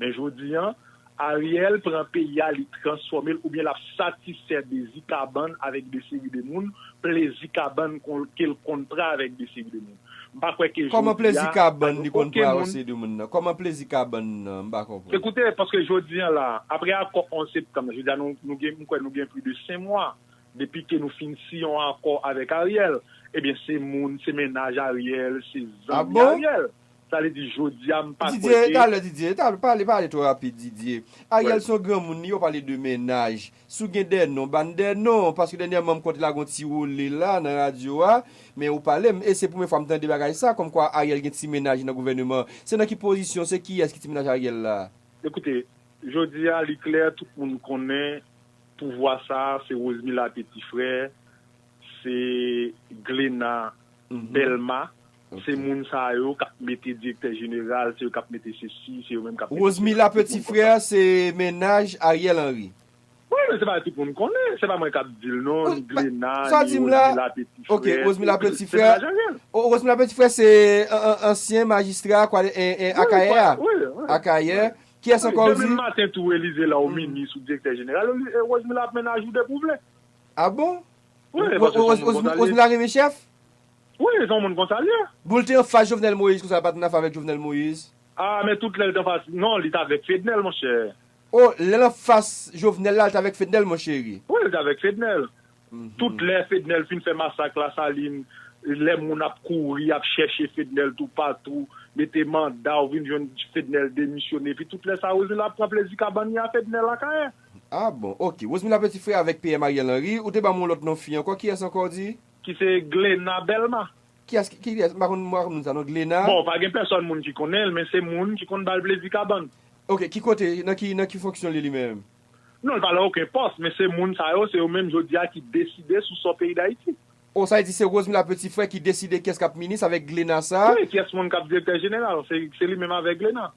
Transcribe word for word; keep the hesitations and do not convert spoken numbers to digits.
Men jodi an, Ariel pran peyi a, li transfòme l, oubyen l ap satisfè dezi kabann avèk de seri de moun, plezi kabann ke l konn pran avèk de seri de moun. M pa kwè ke jodi a, sa nou okenn moun. Kòman plezi kabann li konn pran avèk seri de moun nan? Kòman plezi kabann nan? M pa konprann. Ekoute, paske jodi an la, apre akò onz septanm nan, jodi a nou, nou gen, m kwè nou gen plis de senk mwa depi ke nou fin siyen yon akò avèk Ariel. Ebyen, se moun, se mennaj Ariel, se zanmi Ariel. Sa vle di, jodi a, m pa kwè ke... Didier, talè, Didier, talè, pale, pale twò rapid, Didier. Ariel se yon granmoun, li, yo pale de mennaj. Si w gen de non, ba n de non, paske dènyèman, m kwè w te lage yon ti wole la, nan radyo a, men ou pale m, e se premye fwa m tande bagay sa, kòmkwa Ariel gen ti mennaj nan gouvèneman. Se nan ki pozisyon, se kiyès ki ti mennaj Ariel la? Ekoute, jodi a, li klè, tout moun konnen pouvwa sa a, se Rosemila Petit Frère, se Glena Belma, se moun sa yo k ap mete direktè jeneral, se yo k ap mete sesi, se yo menm k ap mete sela, tout moun konn sa. Rosemila Petit Frère, se mennaj Ariel Henry. Wi, men se pa tout moun konnen, se pa mwen k ap di l non, ni Glena, ni Rosemila Petit Frère, se mennaj Ariel. Rosemila Petit Frère se an, an, ansyen majistra kwa, en, en, Akayè a. Wi, wi, wi. Akayè. Kiyès ankò ou di? Demen maten tou, Elize la, ou minis ou direktè jeneral, Rosemila ap mennaj ou depi w vle. Ah bon? Wi, paske se yon moun konsa l ye. Rosemila renmen chèf? Wi, se yon moun konsa l ye. Bon, l te anfas Jovenel Moïse, konsa l pa t nan afè avèk Jovenel Moïse? Ah, men tout lè l t anfas, non, li t avèk Fednel, monchè. Oh, lè l anfas Jovenel la, l t avèk Fednel, moncheri. Wi, li t avèk Fednel. Tout lè Fednel fin fè masak Lasalin, lè moun ap kouri, ap chèche Fednel toupatou, mete manda, ou vin jwenn Fednel demisyone, epi tout lè sa, Rosemila ap pran plezi kabann li a Fednel Akayè. Ah bon, ok. Rosemila Petit Frère avèk P M Ariel Henry, ou te ban m yon lòt non fi ankò, kiyès ankò w di? Ki se Glena Belma. Kiyès, ki, kiyès, m pa konn, m pa konn moun sa non, Glena. Bon, pa gen pèsòn moun ki konnen l, men se moun ki konn ba l plezi kabann. Ok, ki kote, nan ki, nan ki fonksyon li, li menm? Non, li pa nan okenn pòs, men se moun sa yo, se yo menm jodi a ki deside sou sò peyi Dayiti. Oh, sa vle di se Rosemila Petit Frère ki deside kiyès k ap minis avèk Glena sa? Wi, kiyès moun k ap direktè jeneral, se, se li menm avèk Glena.